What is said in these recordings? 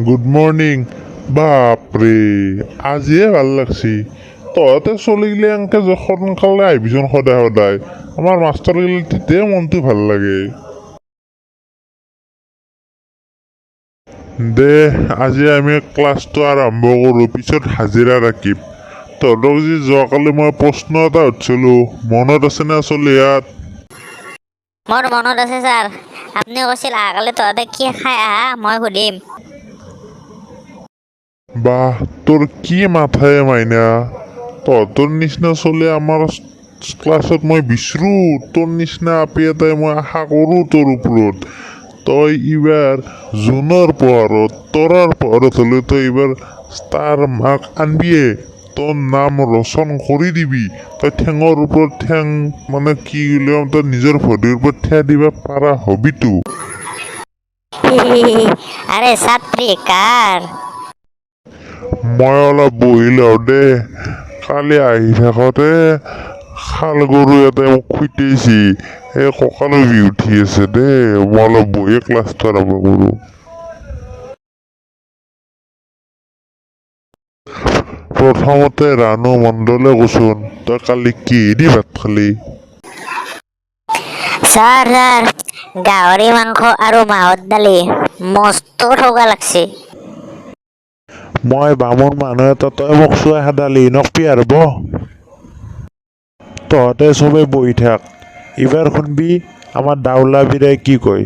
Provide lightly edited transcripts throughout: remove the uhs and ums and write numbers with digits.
Good morning. বাপৰে, আজিয়ে ভাল লাগছি। তহঁতে চলিগিলে এনকে যে সোনকালে আহিবিচোন সদায় সদায়। আমাৰ মাষ্টৰ গিলে তেতিয়াই মনটো ভাল লাগে। দে, আজি আমি ক্লাছটো আৰম্ভ কৰোঁ, পিছত হাজিৰা ৰাখিম। তহঁতক যে যোৱাকালি মই প্ৰশ্ন এটা সুধিছিলোঁ, মনত আছেনে চলিহাত? মোৰ মনত আছে ছাৰ। আপুনি কৈছিল অহাকালি তহঁতে কি খাই আহা মই সুধিম। বাহ, তোৰ কি মাথাই মাইনা। তহঁতৰ নিচিনা চলি আমাৰ ক্লাছত মই বিচৰো। তোৰ নিচিনা আপি এটাই মই আশা কৰোঁ তোৰ ওপৰত। তই এইবাৰ জোনৰ পোহৰত, তৰাৰ পোহৰত হ'লেও তই এইবাৰ ষ্টাৰ মাৰ্ক আনবিয়ে। তোৰ নাম ৰোচন কৰি দিবি। তই ঠেঙৰ ওপৰত ঠেং, মানে কি বুলি ক'ম, তই নিজৰ ভৰিৰ ওপৰত থিয় দিব পাৰা হবিতো। আৰে ছাত্ৰী কাৰ? মই অলপ বহি লওঁ দে। কালি আহি থাকোঁতে শাল গৰু এটাই মোক খুটিয়াইছি, এই কঁকালৰ বিষ উঠি আছে দেই। মই অলপ বহি ক্লাছটো আৰম্ভ কৰোঁ। প্ৰথমতে ৰাণু মণ্ডলে কচোন, তই কালি কিহেদি ভাত খালি? ছাৰ ছাৰ, গাহৰি মাংস আৰু মাহৰ দালি, মস্ত ঠগা লাগছে। মই বামুণ মানুহ এটা, তই মোক চুৱা খেদালি নকবি আৰু বহ। তহঁতে চবে বহি থাক। এইবাৰ শুনবি আমাৰ দাউলা বীৰাই কি কয়।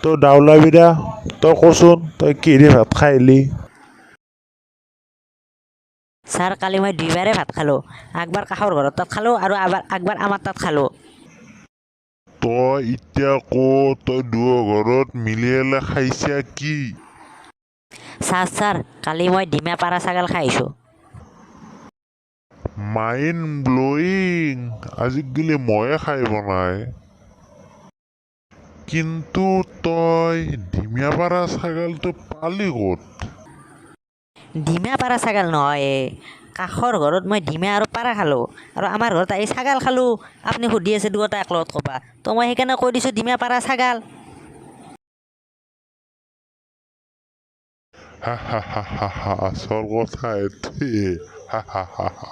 তো দাউলা বীৰা, তই কচোন তই কিহেদি ভাত খাই আহিলি? ছাৰ, কালি মই দুইবাৰে ভাত খালোঁ। একবাৰ কাষৰ ঘৰৰ তাত খালোঁ আৰু একবাৰ আমাৰ তাত খালোঁ। তই এতিয়া ক, তই দুয়ো ঘৰত মিলি পেলাই খাইছা কি? ছাৰ ছাৰ, কালি মই ডিমা পাৰা ছাগাল খাই আহিছোঁ। Mind blowing. আজিকালি ময়ে খাই বনাই। কিন্তু তই ঢিমীয়াপাৰা ছাগালটো পালি ক'ত? ডিমা পাৰা ছাগাল নহয় এ। কাষৰ ঘৰত মই ডিমা আৰু পাৰা খালোঁ আৰু আমাৰ ঘৰত আহি ছাগাল খালোঁ। আপুনি সুধি আছে দুয়োটা একলগত ক'বা তো, মই সেইকাৰণে কৈ দিছোঁ ডিমা পাৰা ছাগাল। হা হা হা হা হা, আচল কথা এইটোৱে। হা হা হা হা।